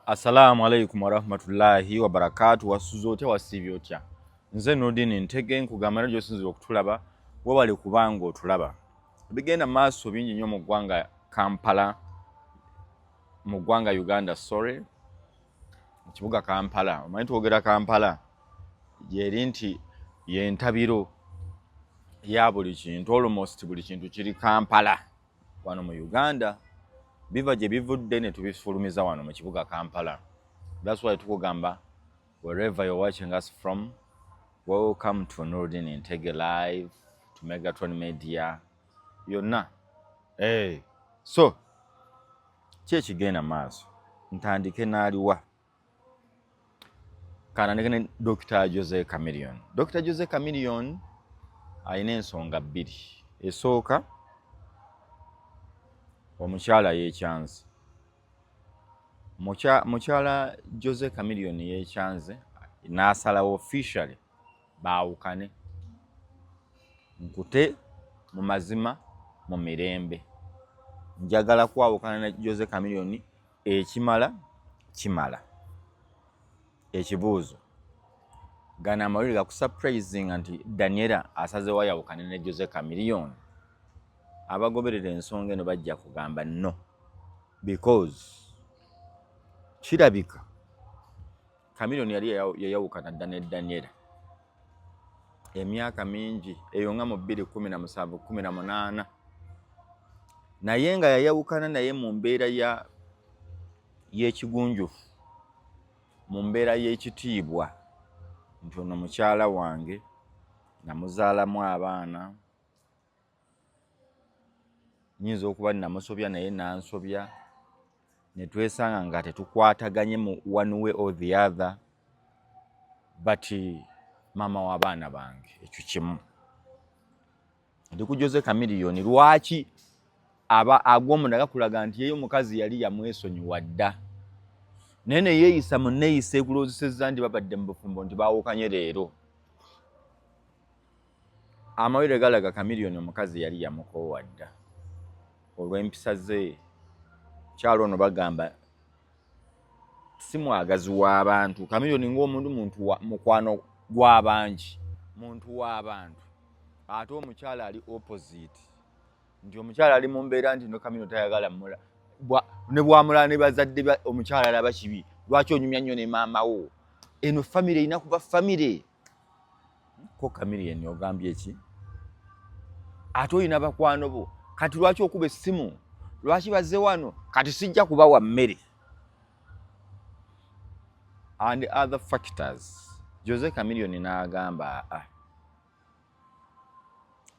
Assalaamu alaikum warahmatullahi wabarakatu. Wasuze otya, wasiibye otya? Nze Nurdin Ntege, nkugamba na gyosinzira okutulaba, webale kubanga otulaba. Ebigenda maaso bingi nnyo mu ggwanga Kampala, mu ggwanga Uganda, sorry, mu kibuga Kampala. Omanyi twogera Kampala gyeri nti yentabiro ya buli kintu, almost buli kintu kiri Kampala wano mu Uganda, biva gye bivudde ne tubifulumiza wano mu kibuga Kampala. That's why tukugamba, wherever you're watching us from, welcome to Nurdin Ntege Live, to Megatron Media yonna. Hey. So ki ekigenda maaso? Ntandike n'aliwa? Kanandike ne Dr. Jose Chameleone. Dr. Jose Chameleone alina ensonga bbiri. Esooka, omukyala yeekyanze. Mukyala Jose Chameleone yeekyanze n'asalawo officially baawukane, nkute mu mazima mu mirembe, njagala kwawukana ne Jose Chameleone, ekimala kimala. Ekibuuzo, gano amawulire gakusurprisinga nti Daniela asazeewo ayawukane ne Jose Chameleone? Abagoberera ensonga eno bajja kugamba no, because kirabika Chameleone yali yayawukana dda ne Daniela emyaka mingi eyo, nga mu 2017, 18, naye nga yayawukana naye mu mbeera ya y'ekigunjufu, mu mbeera y'ekitiibwa, nti ono mukyala wange, namuzaalamu abaana, nyinza okuba namusobya naye nansobya, ne twesanga nga tetukwataganye mu one way or the other, but maama w'abaana bange. Ekyo kimu. Ndi ku Jose Chameleone. Lwaki aba agw'omunda gakulaga nti yeyo omukazi yali yamwesonyiwa dda, naye ne yeeyisa mu neeyisa ekulowoozesezza nti babadde mu bufumbo, nti baawukanye leero? Amawulire galaga Chameleone omukazi yali yamukoowa dda olw'empisa ze. Kyalo ono bagamba si mwagazi w'abantu. Chameleone ng'omuntu muntu mukwano gw'abangi, muntu w'abantu, ate omukyala ali opposite, nti omukyala ali mu mbeera nti no Chameleone tayagala mula ne bwamulala ne bazadde omukyala alaba kibi. Lwaki onyumya nnyo ne maama wo? Eno famire erina kuba famire ko. Chameleone ogambye ki? Ate olina bakwano bo, kati lwaki okuba essimu? Lwaki bazze wano? Kati sijja kubawa mmere and other factors. Jose Chameleone n'agamba, aa,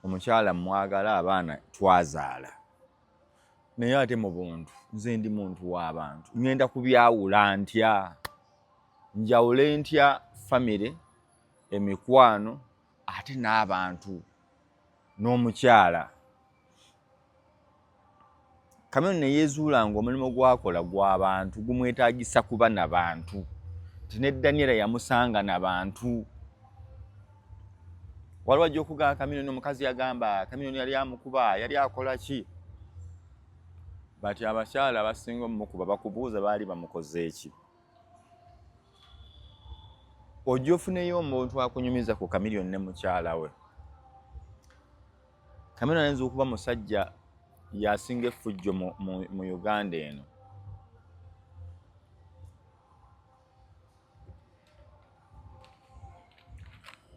omukyala mwagala, abaana twazaala, naye ate mu buntu nze ndi muntu w'abantu, ŋŋenda kubyawula ntya? Njawule ntya famire, emikwano, ate n'abantu n'omukyala? Chameleone ne yeezuula ng'omulimu gwakola gw'abantu, gumwetaagisa kuba na bantu, nti ne Daniela yamusanga na bantu. Waliwo ajja okugamba Chameleone omukazi yagamba Chameleone yali amukuba, yali akola ki, but abakyala abasinga omumukuba bakubuuza baali bamukoze eki. Ojja ofuneyo omuntu akunyumiza ku Chameleone ne mukyala we. Chameleone ayinza okuba musajja yasinga effujjo mu Uganda eno,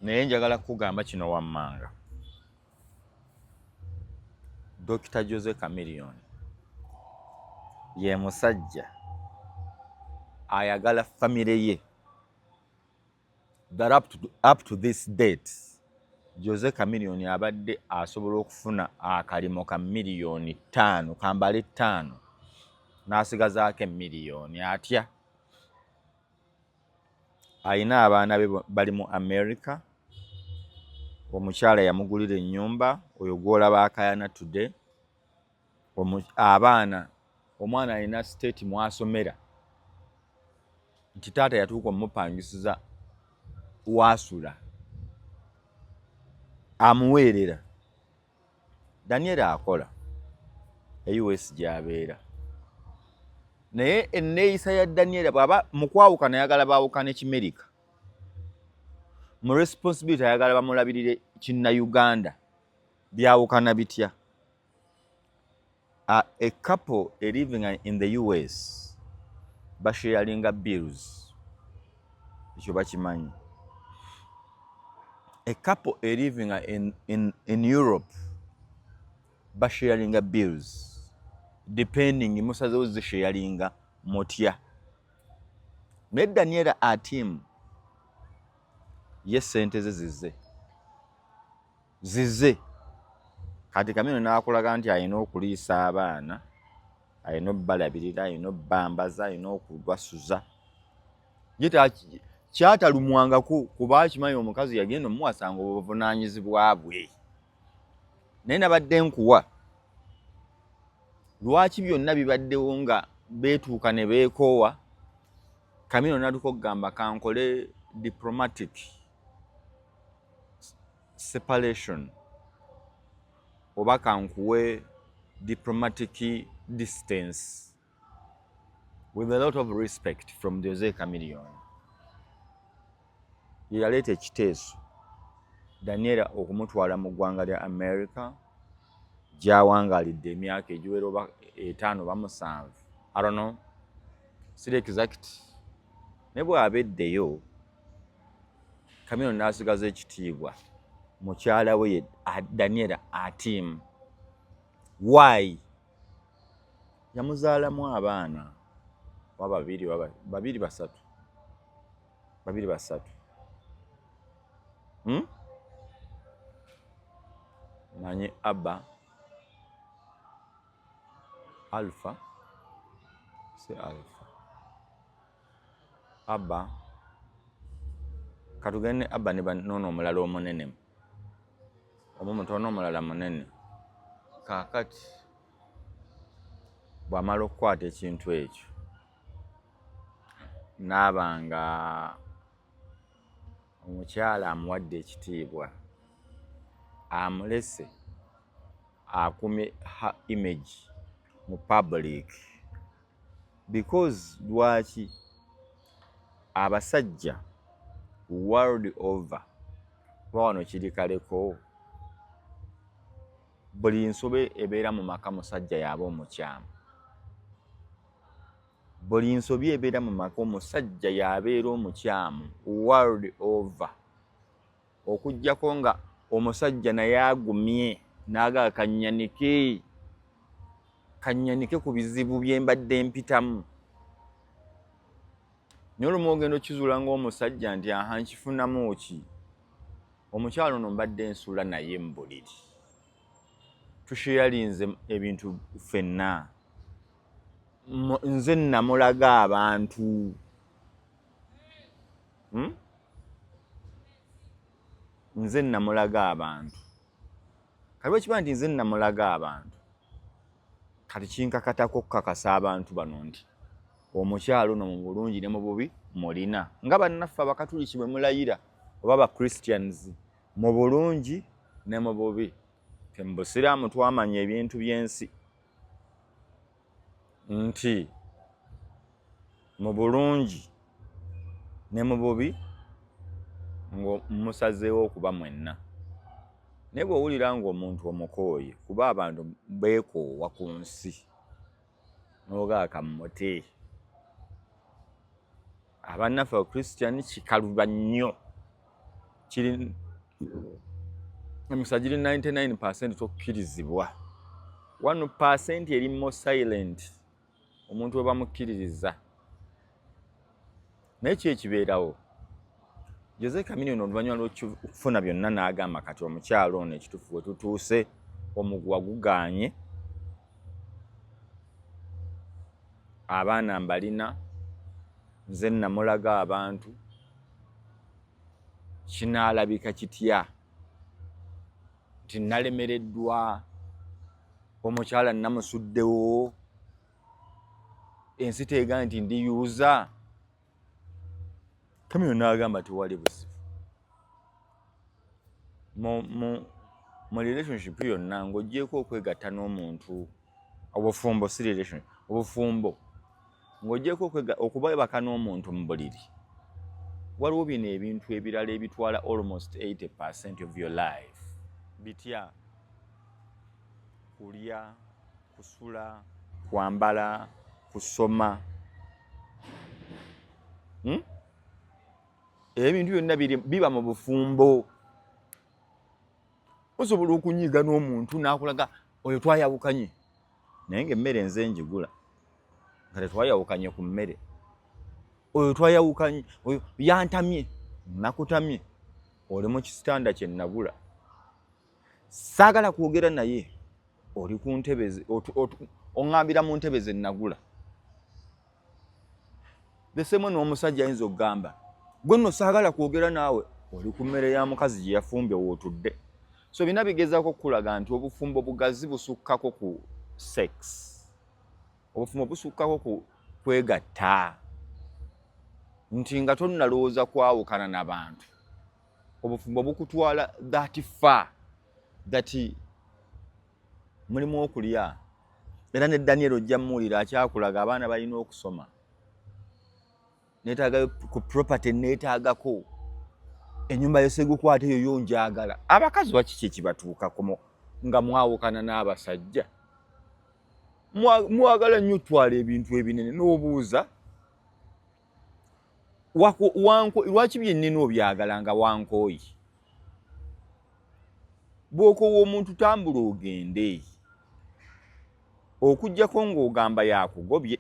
naye njagala kukugamba kino wammanga: Dr. Jose Chameleone ye musajja ayagala famire ye, that up to this date Jose Chameleone abadde asobola okufuna akalimo ka 5 miliyoni, kambale 5, n'asigazaako emiliyoni atya. Ayina abaana be bali mu America, omukyala yamugulira ennyumba, oyo gw'olaba akayana today. Abaana, omwana alina state mwasomera, nti taata yatuuka omupangisiza waasula, amuweerera. Daniel akola e US gy'abeera. Naye enneeyisa ya Daniela, bw'aba mu kwawukana ayagala baawukane Kimerika, mu responsibility ayagala bamulabirire Kinnayuganda, byawukana bitya? A couple living in the US basharinga bills, ekyo bakimanyi. A couple living in Europe basharinga bills, depending musazewo zisharinga mutya. Naye Daniela Atim ye sente ze zize. Kati Chameleone n'akulaga nti alina okuliisa abaana, alina obbalabirira, alina obbambaza, alina okubasuza. Ye kyatalumwangako kuba akimanyi omukazi yagenda omuwasanga obuvunaanyizibwa bwe. Naye nabadde nkuwa lwaki byonna bibaddewo nga beetuuka ne beekoowa. Chameleone natuka okugamba, kankole diplomatic separation oba kankuwe diplomatic distance, with a lot of respect from Jose Chameleone. Ye yaleeta ekiteeso Daniela okumutwala mu ggwanga lya America gy'awangaalidde emyaka egiwera oba 5 oba 7, I don't know, siri exact. Naye bw'abeddeyo, Chameleone n'asigaza ekitiibwa mukyala we ye Daniela Atim. Why? Yamuzaalamu abaana oba babiri oba babiri basatu, babiri basatu, Manyi Abba, Alpha, si Alpha, Abba, katugende Abba ne noono omulala omunene, omu mutono, omulala munene. Kaakati bw'amala okukwata ekintu ekyo n'aba nga omukyala amuwadde ekitiibwa, amulese akume her image mu public, because lwaki abasajja world over, kuba wano kiri kaleko, buli nsobe ebeera mu maka musajja y'aba omukyamu, buli nsobi ebeera mu maka omusajja y'abeera omukyamu world over, okuggyako nga omusajja naye agumye n'agamba, kanyanike, kanyanike ku bizibu bye mbadde mpitamu. Naye olumu ogenda okizuula ng'omusajja nti, aha, nkifunamu ki? Omukyalo ono mbadde nsula naye mu buliri, tusharinze ebintu ffenna, nze namulaga abantu, Nze namulaga abantu. Kati bwekiba nti nze namulaga abantu, kati kinkakatako okukakasa abantu bano nti omukyalo ono mu bulungi ne mu bubi mulina, nga bannaffe Abakatuliki bwe mulayira oba Abachristians, mu bulungi ne mu bubi. Fe mu Busiraamu twamanya ebintu by'ensi nti mu bulungi ne mu bubi ng'musazeewo okuba mwenna. Naye bw'owulira ng'omuntu omukooye, kuba abantu beekoowa ku nsi, n'ogaa kammute. Abannaffe Abachristian kikaluba nnyo, kiri emikisa giri 99% tokkirizibwa, 1% eri more silent, omuntu we bamukkiririza. Naye ki ekibeerawo? Jose Chameleone oluvannyuma lw'okufuna byonna n'agamba, kati omukyalo ono ekituufu we tutuuse, omuguwa gugaanye, abaana mbalina, nze namulaga abantu, kinaalabika kitya nti nalemereddwa, omukyala namusuddewo, ensi teega nti ndiyuuza? Chameleone n'agamba tewali buzibu mu relationship yonna ng'oggyeeko okwegatta n'omuntu, obufumbo, si relationship, obufumbo. Ng'ogyeko okubebaka n'omuntu mu buliri, waliwo bino ebintu ebirala ebitwala almost 80% of your life. Bitya? Kulya, kusula, kwambala, kusoma, Ebintu byonna biba mu bufumbo. Osobola okunyiiga n'omuntu n'akulaga oyo twayawukanye, naye ng'emmere nze njigula, nga tetwayawukanye ku mmere. Oyo twayawukanye, oyo yantamye, nakutamye, oli mu kisitanda kye nagula, saagala kwogera naye, oli ku ntebe, oŋŋambira mu ntebe ze nagula. The same n'omusajja ayinza okugamba, gwe nno saagala kwogera naawe, oli ku mmere ya mukazi gye yafumbye wootudde. So bina bigezaako okukulaga nti obufumbo bugazi, busukkako ku sex, obufumbo busukkako ku kwegatta, nti nga tonnalowooza kwawukana n'abantu, obufumbo bukutwala that far, that mulimu okulya. Era ne Daniel ojja mmuwulira akyakulaga abaana balina okusoma, neetaagayo ku property, neetaagako ennyumba yosegukwata, eyo yo njagala. Abakazi bakiki ekibatuukako nga mwawukana n'abasajja? Mwagala nnyo otwala ebintu ebinene. N'obuuza, lwaki byennina obyagala nga wankooyi? Bw'okoowa omuntu, tambula ogende, okugjako ng'ogamba yakugobye.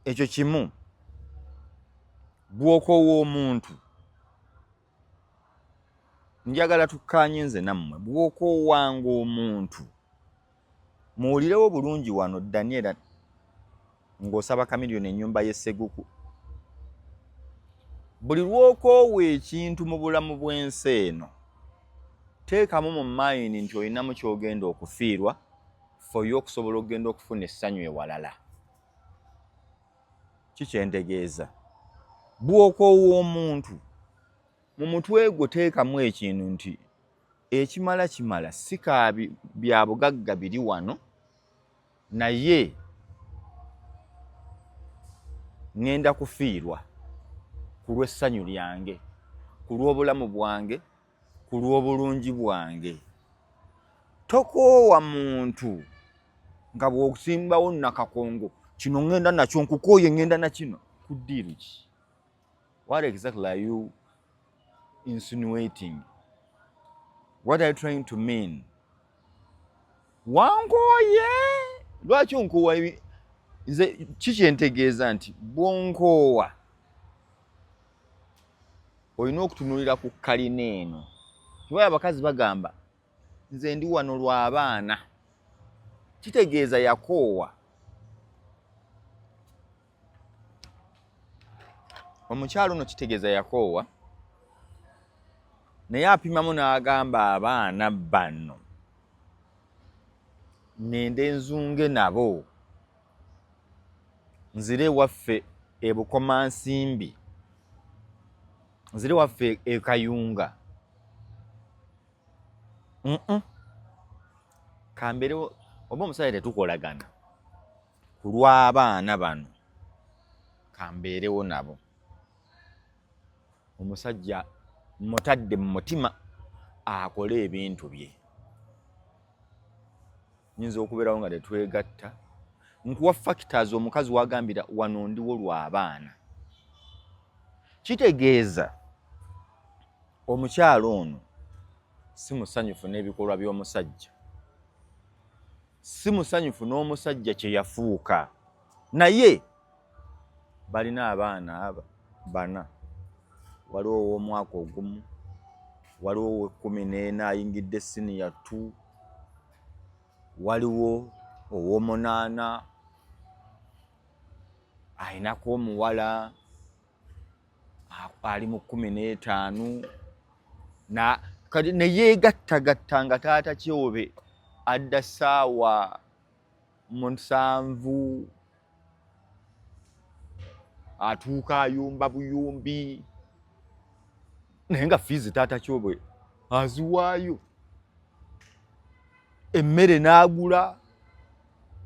Ekyo kimu. Bw'okoowa omuntu, njagala tukkaanye nze nammwe, bw'okoowanga omuntu, muwulirewo bulungi wano, Daniela, ng'osaba Kamiliyoni ennyumba y'esseguku, buli lw'okoowa ekintu mu bulamu bw'ensi eno, teekamu mu mind nti olinamu ky'ogenda okufiirwa for you okusobola okugenda okufuna essanyu ewalala. Kikyentegeeza, bw'okoowa omuntu, mu mutwe gwo teekamu ekintu nti ekimala kimala, si ka bya bugagga biri wano, naye ŋŋenda kufiirwa ku lw'essanyu lyange, ku lw'obulamu bwange, ku lw'obulungi bwange. Tokoowa muntu nga bw'osimbawo nakakongo, kino ŋŋenda nakyo, nkukooye, ŋŋenda na kino ku deal ki? What exactly are you insinuating? What are you trying to mean? Wankooye, lwaki onkoowa? Nze kikyentegeeza nti bw'onkoowa, olina okutunulira ku kalina eno. Kibaye abakazi bagamba, nze ndi wano lw'abaana, kitegeeza yakoowa omukyalo ono, kitegeeza yakoowa, naye apimamu n'agamba, abaana bano nenda enzunge nabo, nzire ewaffe ebukomansimbi, nzire ewaffe ekayunga, kambeerewo oba omusajja tetukolagana, ku lw'abaana bano kambeerewo nabo. Omusajja mutadde mu mutima akole ebintu bye, nyinza okubeerawo nga tetwegatta. Nkuwa factors omukazi wagambira, wano ndiwo lw'abaana. Kitegeeza omukyalo ono si musanyufu n'ebikolwa by'omusajja, si musanyufu n'omusajja kye yafuuka, naye balina abaana aba bana. Waliwo ow'omwaka ogumu, waliwo ow'e14 ayingidde senior 2, waliwo ow'omunaana ayinako omuwala ali mu 15. Kati neyeegattagatta nga taata Kyobe adda ssaawa 7, atuuka ayumba buyumbi, naye nga fees taata Kyobe aziwaayo, emmere n'agula,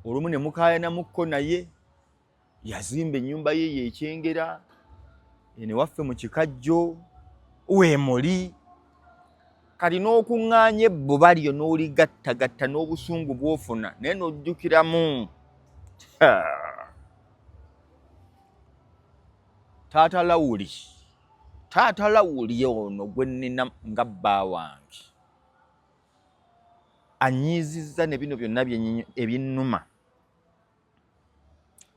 olumu ne mukaayanamuko naye. Yazimba ennyumba ye yekyengera eno ewaffe mu kikajjo weemuli. Kati n'okuŋŋaanya ebbuba lyo n'oligattagatta n'obusungu bw'ofuna naye n'ojjukiramu taata Lawuli, taata Lawuli ono gwe nnina nga bba wange anyiizizza ne bino byonna ebinnuma.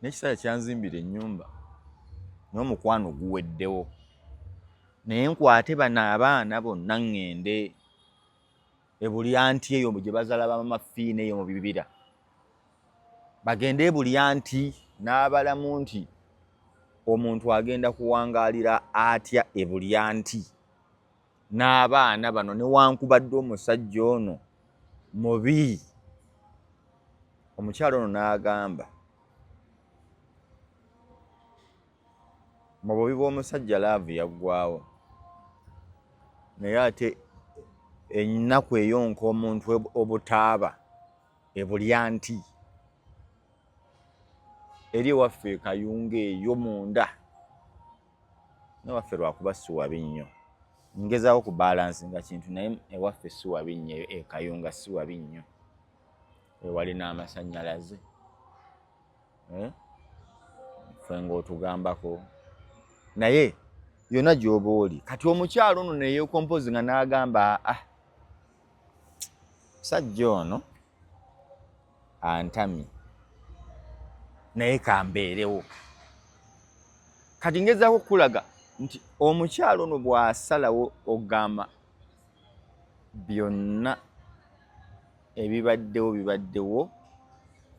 N'ekisajja kyanzimbira ennyumba naye omukwano guweddewo, naye nkwate bano abaana bonna ŋŋende e Bulyanti eyo gye bazaala ba Mama Fiina eyo mu bibira, bagende e Bulyanti n'abalamu nti omuntu agenda kuwangaalira atya e Bulyanti n'abaana bano newankubadde omusajja ono mubi. Omukyala ono n'agamba mu bubi bw'omusajja laavu yaggwawo, naye ate ennaku eyonka omuntu obutaaba ebulya nti eri ewaffe e Kayunga eyo munda newaffe lwakuba si wabi nnyo, ngezaako ku balansinga kintu naye ewaffe si wabi nnyo, e Kayunga si wabi nnyo, ewali n'amasannyalaze eh? Ffe ng'otugambako naye yonna gy'oba oli. Kati omukyalo ono neyekompozi nga n'agamba ah musajja ono antamye naye kambeerewo. Kati ngezaako okukulaga nti omukyalo ono bw'asalawo ogamba byonna ebibaddewo bibaddewo,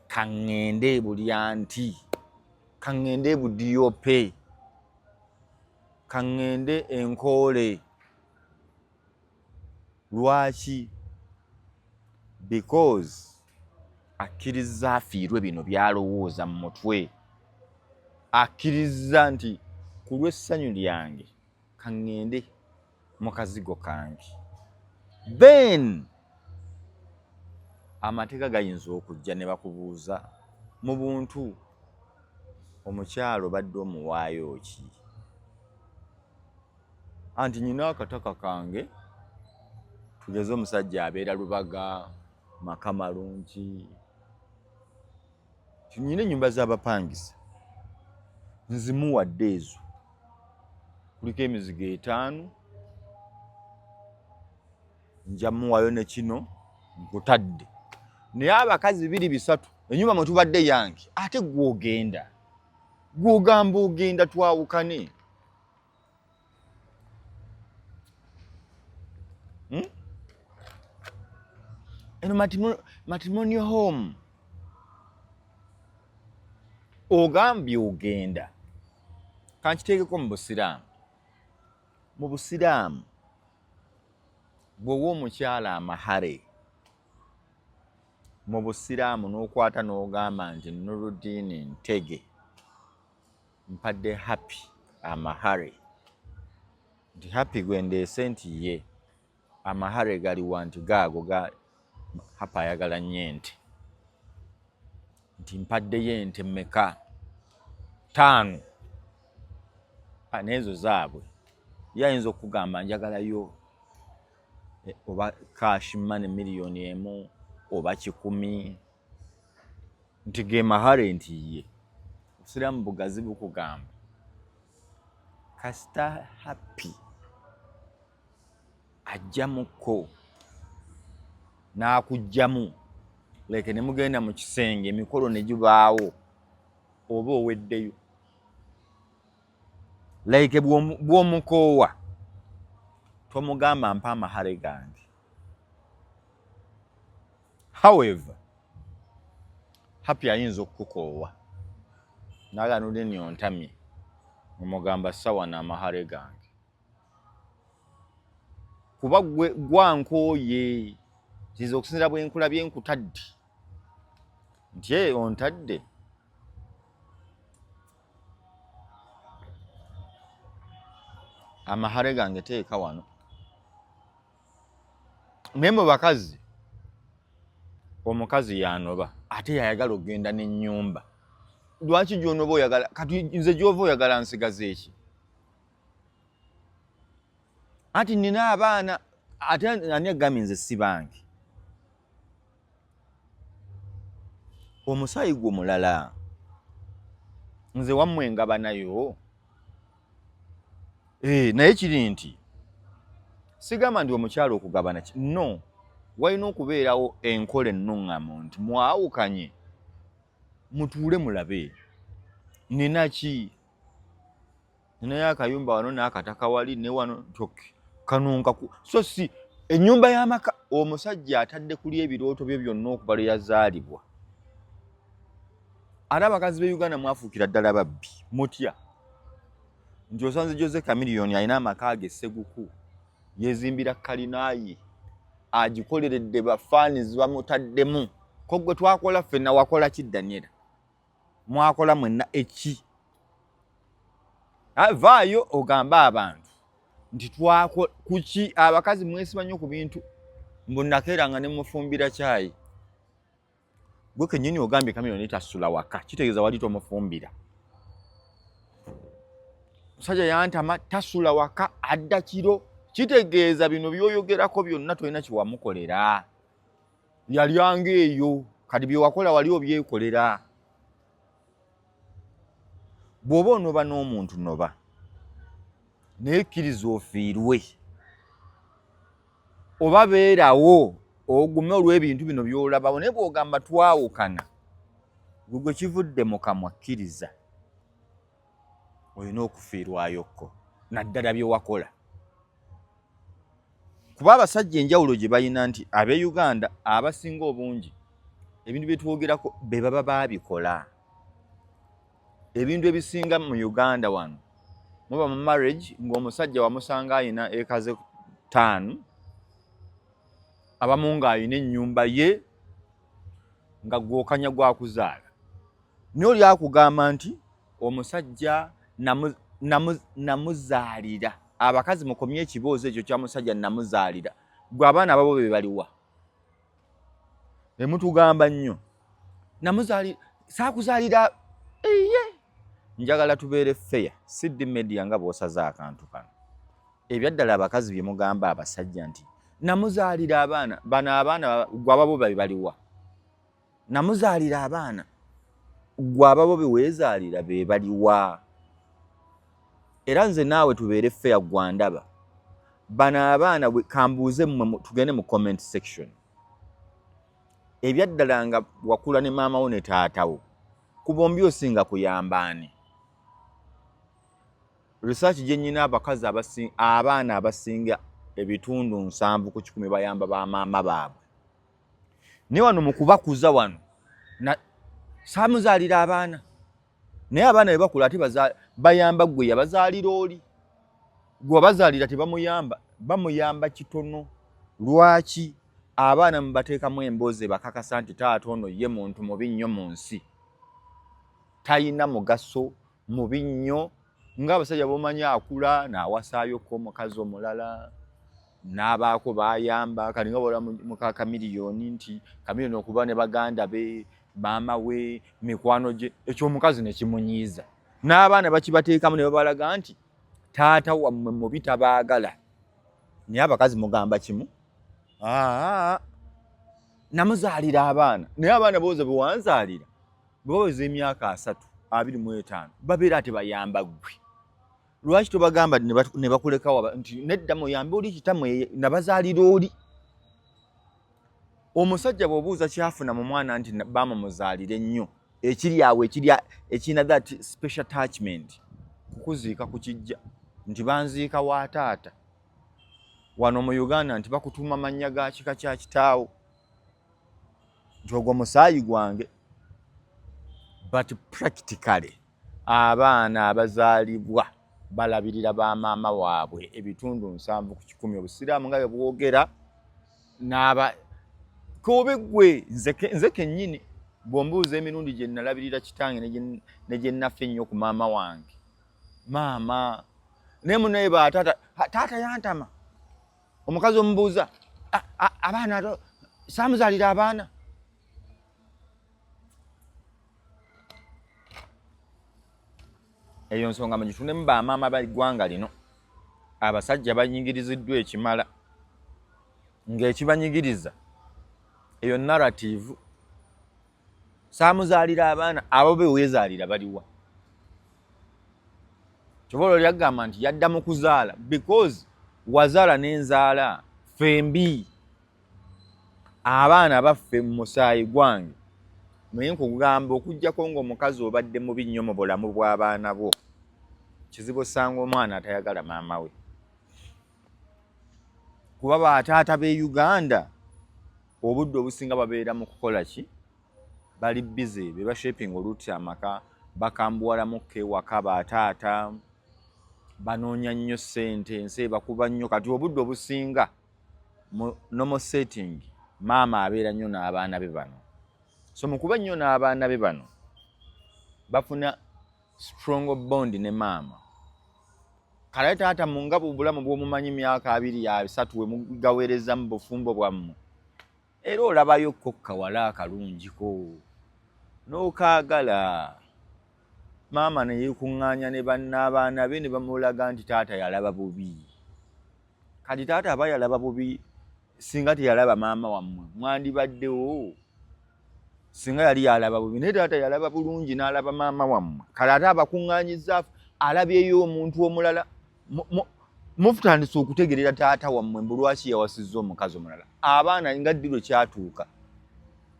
kaŋŋende e Bulyanti, kaŋŋende e Budiope, kaŋŋende e Nkoole. Lwaki? Because akkirizza afiirwe bino by'alowooza mu mutwe, akkirizza nti ku lw'essanyu lyange kaŋŋende mu kazigo kange. Then amateeka gayinza okujja ne bakubuuza mu buntu, omukyalo obadde omuwaayo ki? Anti nyina akataka kange, tugeze omusajja abeera Lubaga, maka malungi, nyina ennyumba z'abapangisa nzimuwadde ezo, kuliko emizigo 5, nja muwayo ne kino nkutadde, naye abakazi 2 3 ennyumba mwe tubadde yange, ate gw'ogenda gw'ogamba ogenda twawukane. Eno matrimonial home ogambye ogenda, kankiteekeko mu Busiraamu. Mu Busiraamu bw'owa omukyala amahare mu Busiraamu n'okwata n'ogamba nti Nurudini Ntege mpadde Happy amahare, nti Happy gwe ndeese nti ye amahare galiwa, nti gaago ga Happy ayagala nnyo ente, nti mpaddeyo ente mmeka? 5, n'ezo zaabwe. Ye ayinza okukugamba njagalayo oba cash money 1,000,000 oba 100, nti ge mahare, nti ye. Obusiraamu bugazi bukugamba kasita Happy ajjamukko n'akugjamu leke ne mugenda mu kisenge emikolo ne gibaawo, oba oweddeyo like bw'omukoowa tomugamba mpa amahare gange. However, Happy ayinza okukukoowa n'aganudde ontamye, omugamba sawa n'amahare gange, kuba gwe gwankooye nziza okusinziira bwe nkulabye nkutadde nti e ontadde. Amahare gange teeka wano. Naye mu bakazi omukazi yanoba ate yayagala okugenda n'ennyumba. Lwaki gyonoba oyagala kati nze gyova oyagala nsigaze eki? Anti nina abaana, ate ani agambye nze si bange? Omusaayi gwo mulala, nze wammwe ngaba nayo. Eh, naye kiri nti sigamba nti omukyala okugabana no, walina okubeerawo enkola ennuŋŋamu nti mwawukanye, mutuule mulabe nina ki, ninayo akayumba wano n'akataka wali ne wano nti kanunkaku, so si ennyumba y'amaka. Omusajja atadde kuli ebirooto bye byonna okuva lwe yazaalibwa. Ate abakazi b'e Uganda mwafuukira ddala babbi. Mutya nti osanze Jose Chameleone alina amaka ge Seguku, yezimbira kalinaye, agikoleredde, bafaanizi bamutaddemu. Ko gwe twakola ffenna, wakola ki Daniela? Mwakola mwenna eki? Vaayo ogambe abantu nti twako kuki. Abakazi mwesiba nnyo ku bintu mbu nakeeranga ne mufumbira kyayi. Gwe kennyini ogambye Chameleone tasula waka, kitegeeza wali tomufumbira. Musajja yantama, tasula waka, adda kiro, kitegeeza bino byoyogerako byonna tolina kyewamukolera, yalyanga eyo. Kati byewakola wali obyekolera. Bw'oba onoba n'omuntu noba naye, kkiriza ofiirwe oba beerawo ogume olw'ebintu bino by'olabawo. Naye bw'ogamba twawukana, gwe gwe kivudde mu kamwa, kkiriza olina okufiirwayokko, naddala bye wakola. Kuba abasajja enjawulo gye balina nti ab'e Uganda abasinga obungi ebintu bye twogerako be baba baabikola. Ebintu ebisinga mu Uganda wano muba mu marriage ng'omusajja wamusanga alina ekaze 5, abamu ng'alina ennyumba ye, nga gwokanya gwakuzaala. Naye oli akugamba nti omusajja namuzaalira. Abakazi mukomye ekiboozi ekyo kya musajja namuzaalira. Gwe abaana ababo be baliwa? Emutugamba nnyo namuzaalira, saakuzaalira. Eye, njagala tubeere fair. CD Media, nga bw'osaze akantu kano, ebyaddala abakazi bye mugamba abasajja nti namuzaalira abaana bano, abaana gwe ababo be baliwa? Namuzaalira abaana, gwe ababo be weezaalira be baliwa? Era nze naawe tubeere fair, gwandaba bano abaana, kambuuze mmwe, tugende mu comment section. Ebyaddala nga wakula ne maama wo ne taata wo, ku bombi osinga kuyamba ani? Research gye nnyina, abakazi abaana abasinga ebitundu 70% bayamba bamaama baabwe. Naye wano mu kubakuza wano saamuzaalira abaana, naye abaana bwe bakula ate bayamba gwe yabazaalira. Oli gwe wabazaalira tebamuyamba, bamuyamba kitono. Lwaki abaana mubateekamu emboozi ebakakasa nti taata ono ye muntu mubi nnyo mu nsi, talina mugaso, mubi nnyo? Ng'abasajja bomanyi, akula n'awasaayoko omukazi omulala n'abaako bayamba. Kati nga bola muka Chameleone nti Chameleone okuba ne baganda be, maama we, mikwano gye, ekyomukazi ne kimunyiiza. N'abaana bakibateekamu ne babalaga nti taata wammwe mubi, tabaagala. Naye abakazi mugamba kimu, namuzaalira abaana. Naye abaana booza bewanzaalira bwe baweza emyaka 30, 25, babeera ate bayamba ggwe. Lwaki tobagamba ne bakulekawo nti nedda, muyambe oli kitamwe, nabazaalira oli? Omusajja bw'obuuza kyafuna mu mwana nti bamumuzaalira ennyo, ekiri awo ekiri ekirina that special attachment, kukuziika ku kijja nti banziika wa taata. Wano mu Uganda nti bakutuuma mannya ga kika kya kitaawo nti ogwo musaayi gwange. But practically abaana abazaalibwa balabirira bamaama waabwe ebitundu 70%. Obusiraamu nga bwe bwogera n'aba kobe gwe nze kennyini bw'ombuuza emirundi gye nalabirira kitange ne gye nafa ennyo ku maama wange, maama naye munaye ba taata, taata yantama. Omukazi omubuuza abaana, saamuzaalira abaana. Eyo nsonga mugitunemu bamaama b'eggwanga lino. Abasajja banyigiriziddwa ekimala, ng'ekibanyigiriza eyo narrative. Saamuzaalira abaana, abo be weezaalira baliwa? Kyova olwo lyagamba nti yadda mu kuzaala, because wazaala n'enzaala fembi abaana baffe mu musaayi gwange. Naye nkugamba, okuggyako ng'omukazi obadde mubi nnyo mu bulamu bw'abaana bo, kizibu osanga omwana atayagala maama we, kuba bataata b'e Uganda obudde obusinga babeera mu kukola ki? Bali busy, be bashaping olutti amaka, bakambuwalamukko ewaka. Bataata banoonya nnyo ssente, ensi ebakuba nnyo. Kati obudde obusinga mu normal setting maama abeera nnyo n'abaana be bano. So mu kuba nnyo n'abaana be bano, bafuna strong bond ne maama. Kale taata mu nga bulamu bw'omumanyi, myaka 23 we mugaweereza mu bufumbo bwammwe, era olabayo ko kawala akalungiko n'okaagala. Maama ne yeekuŋŋaanya ne bannaabaana be ne bamulaga nti taata yalaba bubi. Kati taata aba yalaba bubi, singa teyalaba maama wammwe mwandibaddewo? Singa yali yalaba bubi, naye taata yalaba bulungi n'alaba maama wammwe. Kale ate abakuŋŋaanyiza, alabyeyo omuntu omulala, mutandise okutegerera taata wammwe mbu lwaki yawasizza omukazi omulala. Abaana nga ddi lwe kyatuuka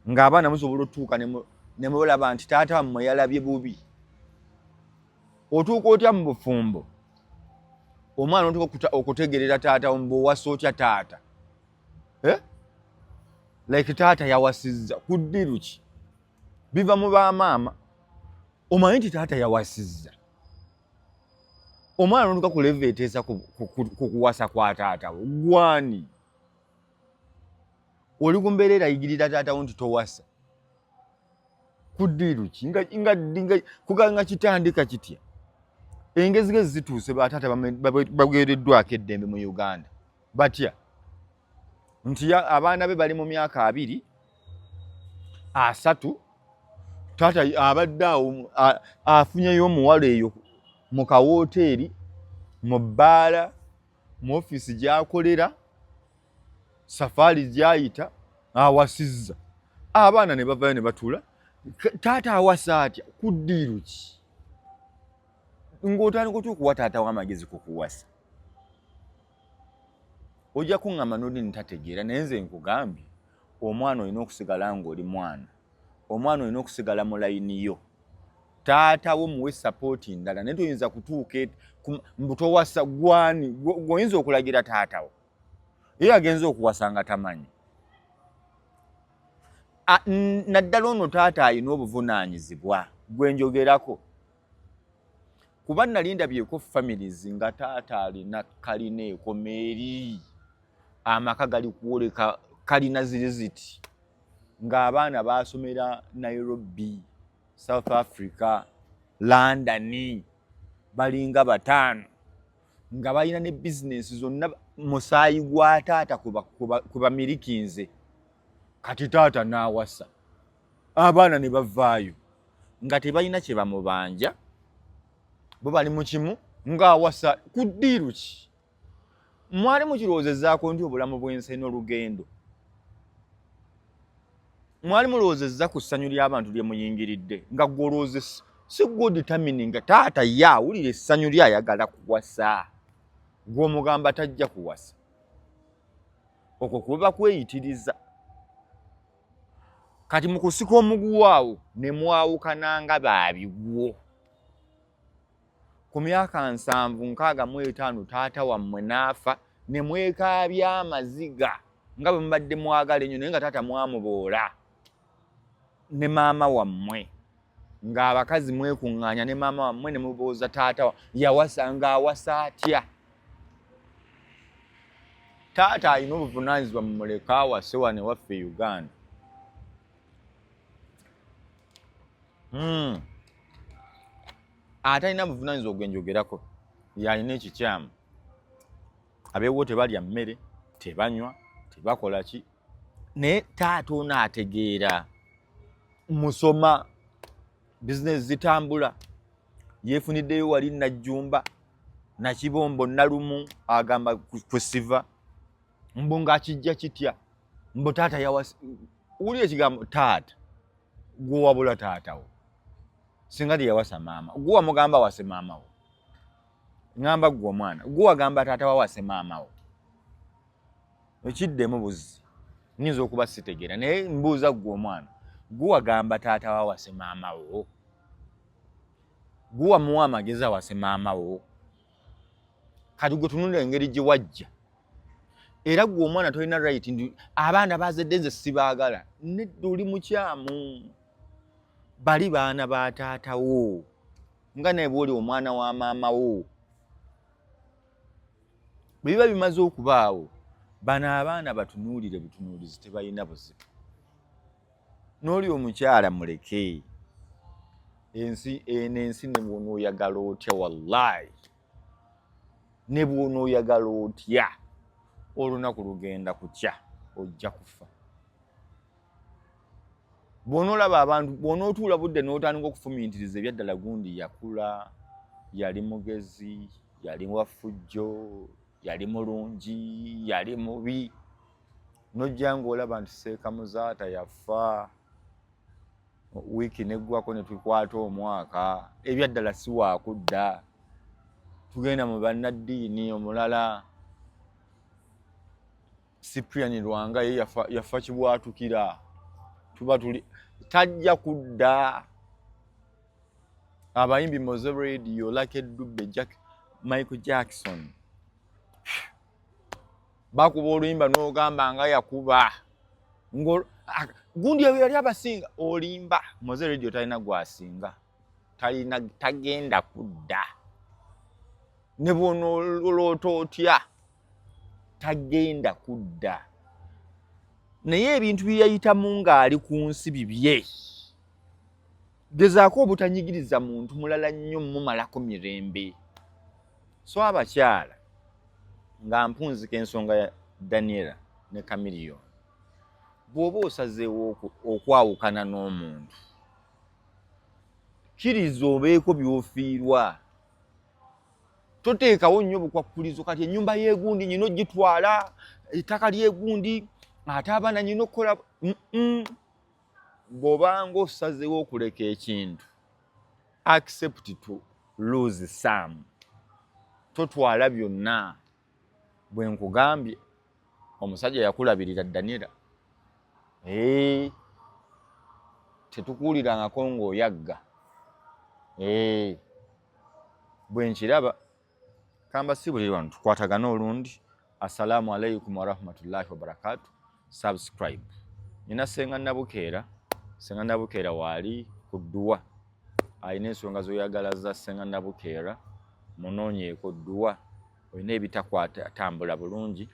ng'abaana musobola otutuuka ne mulaba nti taata wammwe yalabye bubi? Otuuka otya mu bufumbo omwana otuuka okutegerera taata wo mbu owasa otya taata, eh? Like taata yawasizza ku ddiru ki? Biva mu bamaama. Omanyi nti taata yawasizza omwana, notuuka ku level eteesa ku kuwasa kwa taata wo. Gwani oli ku mbeera erayigirira taata wo nti towasa ku ddiiru ki? Nga kitandika kitya? Engezigezi zituuse, bataata baweereddwako eddembe mu Uganda. Batya nti abaana be bali mu myaka 20, 30, taata abadde awo afunyeyo omuwala eyo mu kawoteeri, mu bbaala, mu ofiisi gy'akolera, safaari gy'ayita, awasizza. Abaana ne bavayo ne batuula, taata awasa atya? Ku ddiiru ki? Ng'otandika otya okuwa taata w'amagezi ku kuwasa? Ojja kuŋŋamba nodi ntategeera, naye nze nkugambye, omwana olina okusigala ng'oli mwana, omwana olina okusigala mu layini yo. Taata wo muwe support ndala, naye toyinza kutuuka mbu towasa. Gwani gwoyinza okulagira taata wo? Ye agenza okuwasa nga tamanyi. Naddala ono taata alina obuvunaanyizibwa gwe njogerako, kuba nali ndabyeko families nga taata alina kalina ekoma eri, amaka gali kwoleka kalina ziri ziti, ng'abaana basomera Nairobi, South Africa, London, balinga bataano, nga balina ne bizinesi zonna musaayi gwa taata kwe bamirikinze. Kati taata n'awasa, abaana ne bavaayo nga tebalina kye bamubanja, bo bali mu kimu, ng'awasa ku ddiiru ki? Mwali mukirowoozezaako nti obulamu bw'ensi eno olugendo? Mwali mulowoozezza ku ssanyu ly'abantu lye muyingiridde? Nga gwe olowooza si gwe determining nga taata ye awulira essanyu lye ayagala kuwasa, gw'omugamba tajja kuwasa. Okwo kuba kweyitiriza. Kati mu kusika omuguwa awo ne mwawukananga baabigwo ku myaka 70, 65, taata wammwe n'afa ne mwekaabya amaziga nga bwe mubadde mwagala ennyo, naye nga taata mwamuboola ne maama wammwe, ng'abakazi mwekuŋŋaanya ne maama wammwe ne mubuuza taata yawasa, ng'awasa atya? Taata alina obuvunaanyizibwa, mumuleke awase wano ewaffe e Uganda. Ate alina buvunaanyizibwa gwe njogerako yalina ekikyamu. Abeewo tebalya mmere, tebanywa, tebakola ki, naye taata ono ategeera, musoma, bizinesi zitambula. Yeefuniddeyo wali Najjumba, Nakibombo, Nalumu, agamba kwesiva mbu ng'akijja kitya, mbu taata yawasa. Wulira ekigambo taata, gwewabula taatawo singa teyawasa maama gwe wamugamba awase maama wo. Ŋŋamba ggwe omwana, gwe wagamba taata wawase maama wo. Ekiddemu buzzi, nyinza okuba sitegeera, naye mbuuza ggwe omwana, gwe wagamba taata wawase maama wo? Gwe wamuwa amagezi awase maama wo? Kati gwe tunula engeri gye wajja. Era gwe omwana tolina right nti abaana bazedde nze sibaagala. Nedda, oli mukyamu. Bali baana ba taatawo nga naye bwoli omwana wa maama wo. Bwe biba bimaze okubaawo, bano abaana batunuulire butunuulizi, tebalina buzibu. N'oli omukyala muleke. Ensi eno, ensi ne bw'onooyagala otya, wallahi ne bw'onooyagala otya, olunaku lugenda kutya, ojja kufa. Bw'onoolaba abantu, bw'onootuula budde n'otandika okufumiitiriza ebyaddala, gundi yakula yali mugezi, yali wafujjo, yali mulungi, yali mubi, nojja ng'olaba nti Seeka Muzaata yafa, wiiki neggwako ne tukwata omwaka, ebyaddala si waakudda. Tugenda mu bannaddiini, omulala Cyprian Lwanga ye yafa, yafa kibwatukira, tuba tuli tajja kudda. Abayimbi Mowzey Radio, Lucky Dube, Jack, Michael Jackson, bakuba oluyimba n'ogamba nga yakuba gundi eyo yali abasinga. Olimba. Mowzey Radio talina gwasinga, talina, tagenda kudda. Ne bw'onooloota otya, tagenda kudda. Naye ebintu bye yayitamu ng'ali ku nsi bibye. Gezaako obutanyigiriza muntu mulala nnyo, mumalako mirembe. So abakyala, nga mpunzika ensonga ya Daniela ne Chameleone, bw'oba osazeewo okwawukana n'omuntu, kkiriza obeeko by'ofiirwa. Toteekawo nnyo bukwakkulizo, kati ennyumba y'egundi nyina ogitwala, ettaka ly'egundi, ate abaana nyina okukola. Bw'obanga osazeewo okuleka ekintu, accept to lose some. Totwala byonna. Bwe nkugambye, omusajja yakulabirira Daniela, tetukuwulirangako ng'oyagga. Bwe nkiraba kamba si buli wano tukwatagane olundi. Assalamu alaikum warahmatullahi wabarakatu. Subscribe. Nina Senga Nabukeera. Senga Nabukeera waali ku dduwa, alina ensonga z'oyagala za Senga Nabukeera, munoonyeeko dduwa. Olina ebitakwata tambula bulungi,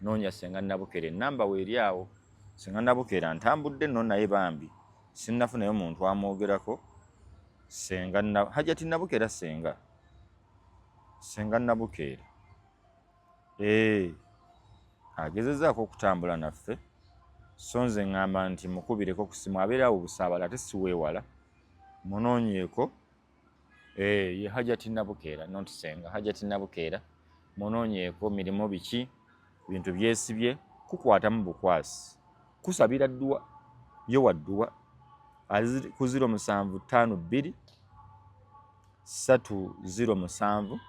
noonya Senga Nabukeera, enamba weeri awo. Senga Nabukeera ntambudde nno naye bambi sinnafunayo muntu amwogerako. Senga Hajati Nabukeera, Senga Nabukeera agezezaako okutambula naffe. So nze ŋŋamba nti mukubireko ku simu, abeera awo Busaabala, ate si weewala, munoonyeeko. Ye Hajati Nabukeera, not Senga, Hajati Nabukeera, munoonyeeko mirimu biki, bintu byesibye kukwatamu bukwasi, kusabira dduwa. Ye wa dduwa ku 0752 307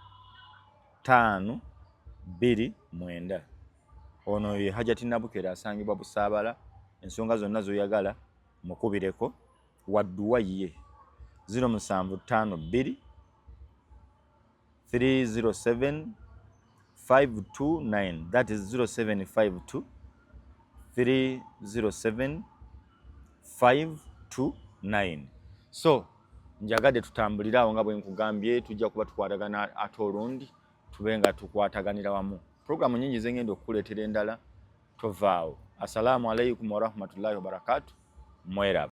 529. Ono ye Hajati Nabukeera, asangibwa Busaabala. Ensonga zonna z'oyagala mukubireko, wadduwa ye 0752 307 529, that is 0752 307 529. So njagadde tutambulire awo nga bwe nkugambye, tujja kuba tukwatagana ate olundi, tube nga tukwataganira wamu. Programu nyingi zengenda okukuleetera endala, tovaawo. Assalamu alaikum warahmatullahi wabarakatu. Mweraba.